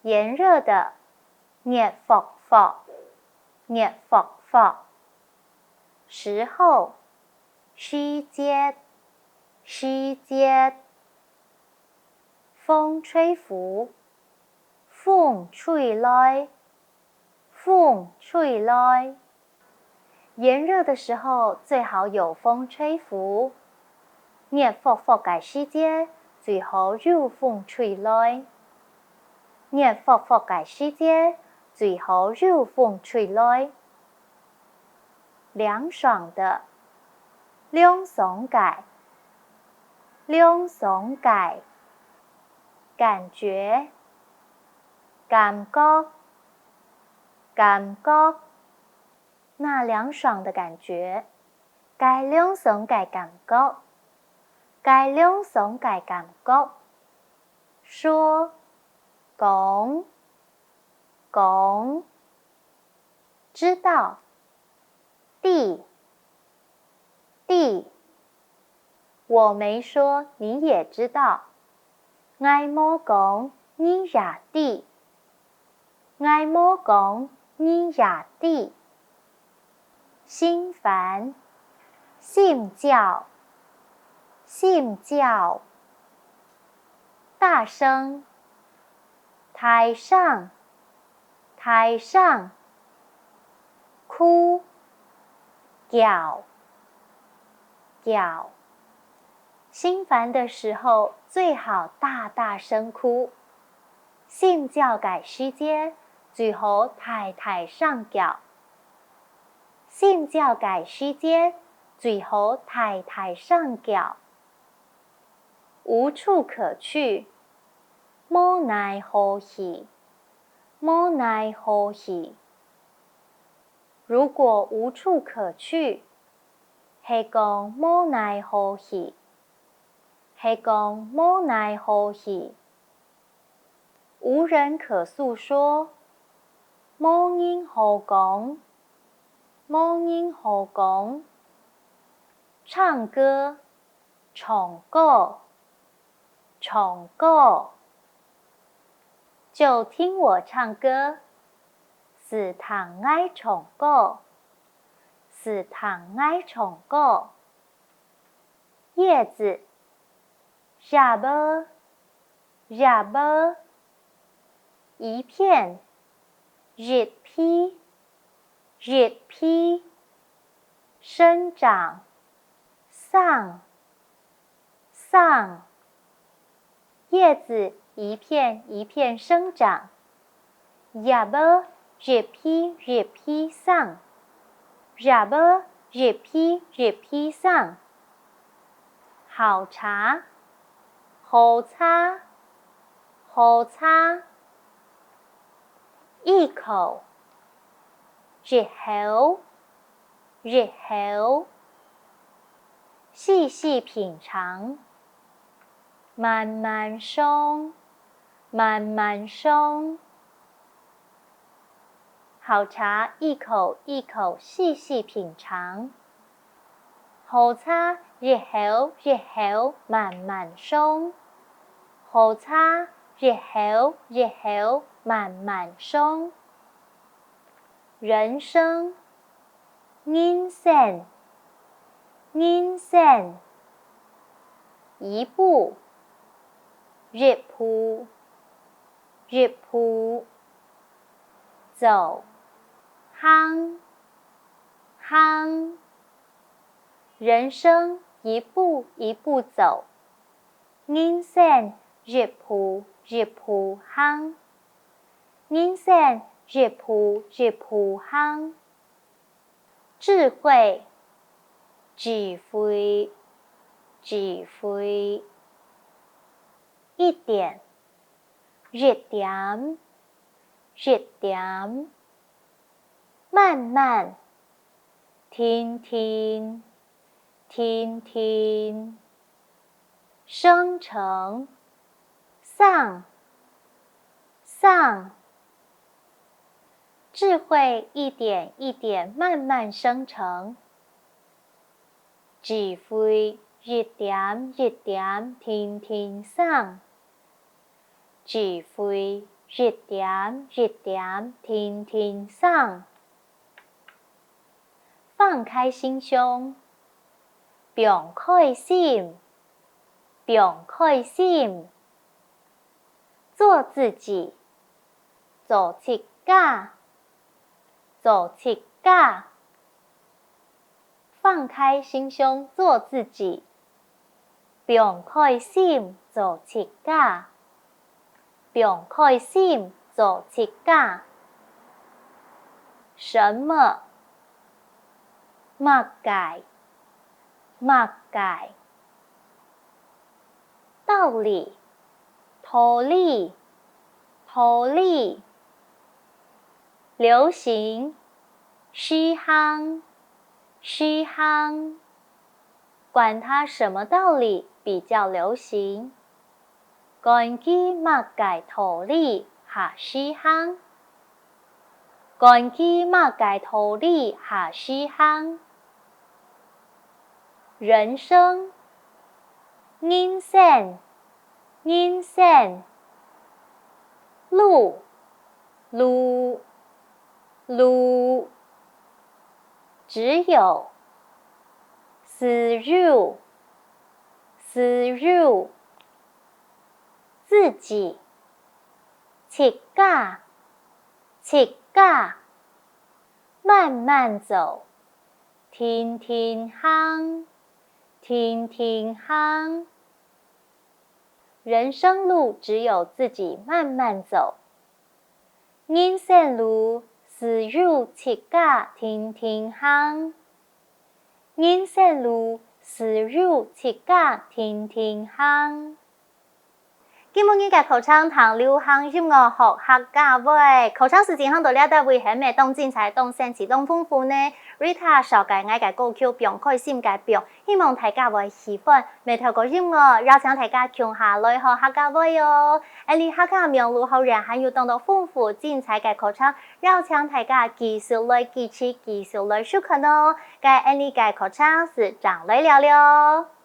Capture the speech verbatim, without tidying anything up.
炎熱的，熱伏伏，熱伏伏。時候，時節，時節。風吹拂，風吹來，風吹來。炎熱的時候最好有風吹拂，熱伏伏个時節最好有風吹來，熱伏伏个時節最好有風吹來。 涼爽的，涼爽个，涼爽个。感覺，感覺，感覺。那涼爽的感覺，該涼爽个感覺，該涼爽个感覺。說，講，講。 知道，知，知。我沒說你也知道，𠊎無講你也知，𠊎無講你也知。心煩，心焦，心焦。大聲，大聲， 大聲，哭，叫，叫。心煩的時候最好大大聲哭，心焦个時節最好大大聲叫，心焦个時節最好大大聲叫。 無處可去，無哪好去，無哪好去。如果無處可去，係講無哪好去，係講無哪好去。 無人可訴說，無人好講，無人好講。唱歌，唱歌，唱歌。就聽我唱歌，就聽𠊎唱歌，就聽𠊎唱歌。 葉子，葉仔，葉仔。一片，一片，一片。生長，生，生。 葉子一片一片生長，葉仔一片一片生，葉仔一片一片生。好茶，好茶，好茶。一口，一口， 一口，細細品嚐，慢慢嚐，慢慢嚐。好茶一口一口細細品嚐，好茶一口一口慢慢嚐，好茶一口一口慢慢嚐。 人生，人生，人生。一步，一步，一步。走，行，行。人生一步一步走，人生一步一步行。 人生一步一步行。智慧，智慧，智慧。一點，一點，一點。慢慢，定定，定定。 生成，生，生。智慧一點一點慢慢生成，智慧一點一點定定生，智慧一點一點定定生。放開心胸，放開心，放開心。做自己，做自家，做自家。放開心胸做自己，放開心做自家，放開心做自家。什麼？麼个？麼个？ 道理，道理，道理。流行，時行，時行。管它什麼道理比較流行，管佢麼个道理較時行，管佢麼个道理較時行。 人生，人生，人生。路，路，路。只有，只有，只有。自己，自家，自家。慢慢走， 定定行，定定行。人生路只有自己慢慢走，人生路只有自家定定行，人生路只有自家定定行。 今晡日个課程同流行音樂學客家話，課程時間行到這搭位，係毋係當精彩、當生趣、當豐富呢？Rita紹介𠊎个歌曲《放開心》个放，希望大家會喜歡。乜透過音樂邀請大家共下來學客家話哦。恁呢客家網路學院還有當多豐富精彩个課程，邀請大家繼續來支持，繼續來收看哦。該恁呢个課程就正來尞了。